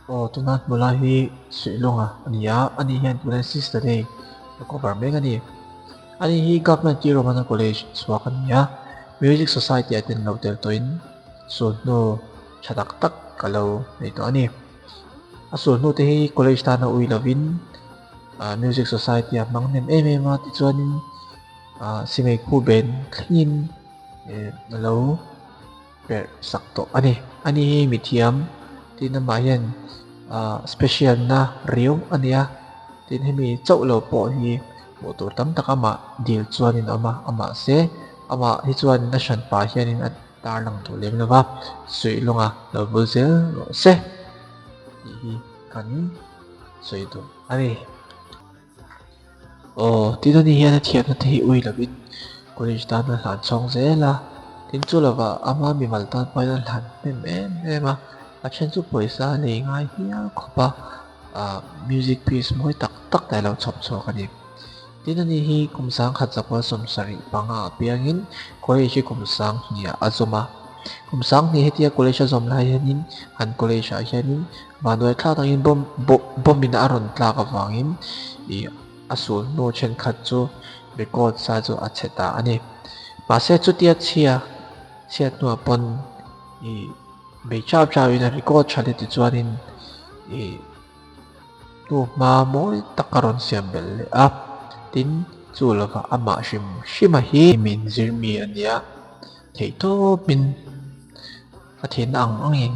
Aw tuna hmu lai hi Suihlunga a ni a, ani hian tuna Sister Day a cover mek a ni. Ani hi Government Tirumana College chhuak a ni a, Music Society ah ten lo tel tawhin sulhnu tha tak tak ka lo nei tawh a ni. A sulhnu te hi college tana ui lovin Music Society ah hmang hnem em em a, tichuanin Simei khu ben thlengin a lo perh sak tawh a ni. Ani hi mithiam tin amah hian ah special na riau a ni a, tin hemi chauh lo pawh hi hmuh tur tam tak amah dil chuanin a awm a, amah se amah hi chuanin a hran pah hianin a tarlang duh lem lo va, suih lawnga lo bul zel rawh se tih hi kan sawi duh a ni. Aw, tin ani hian a thiamna te hi ui lovin college tan a hlan chhawng zel a, tin chu lovah ama mimal tan pawhin a hlan hnem em em a, a then chu pawisa a nei ngai hial khawp a, ah music piece mawi tak tak te a lo chhawp chhuak a ni. Tin ani hi kum sangkhat zakua 75 ah piangin college hi kum sanghnih ah a zawm a, kum sanghnih hetia college a zawm lai hianin an college ah hianin Vanduai thlak takin bomb bomb in a rawn tlak avangin ih a sul hnu thenkhat chu record sa chu a chhe ta a ni. Mahse chutia chhia chhiat hnuah pawn ih bei chau chau in a record tha leh tichuanin ih hnu hma mawi tak a rawn siam belh leh a. Tin chu lovah amah hrim hrim a hi min zir mi a nia theihtawpin. A thin ang angin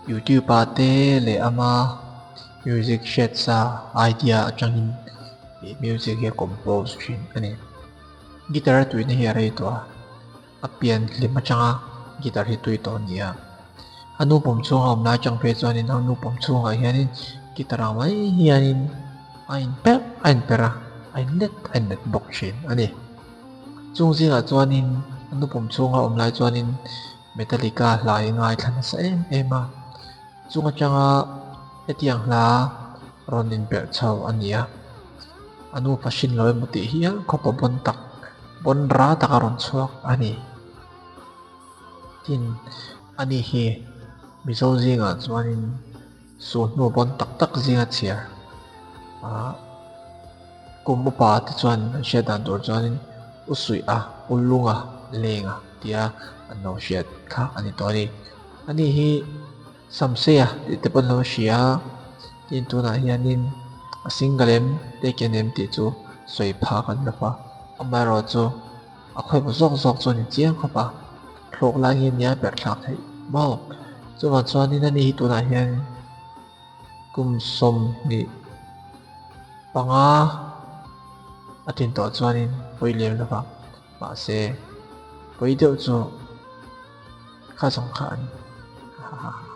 YouTube ah te leh ama music hriat sa idea atangin ih music hi a compose thin a ni. Guitar a tuina hi a rei tawh a, a pian hlim atanga guitar hi tui tawh a ni a. A nu pawm chhunga awm lai atang phei chuanin a nu pawm chhungah hianin guitar ang mai hianin a inperh a inperh a, a inlet a inlet bawk thin a ni. Chung zingah chuanin a nupawm chhunga awm lai chuanin Metallica hla hi ngaithla nasa em em a, chung atanga hetiang hla rawn inperh chho a ni a, a nupa hrin lo emaw tih hial khawp a bawn tak, bawn ra tak a rawn chhuak a ni. Tin, ani hi Mizo zingah chuanin Suhnu bawn tak tak zinga chhiar ah kum upa te chuan an hriat dan tur chuanin u suih a, u lung a, leng a tia an lo hriat kha a ni tawh a ni. Ani hi Samsei a tih te pawh an lo hria a, tin tunah hianin a single em taken em tih chu sawi phak an la va, amaherawhchu a khawimaw zawk zawk chu a ni chiang khawp a, hlawk lai hi nia ber thlak theih maw? Chuvang chuanin ani hi tunah hian kum 25 a tlin tawh chuanin pawi lem lo va, mahse pawi deuh chu kha zawng kha a ni. Hahaha.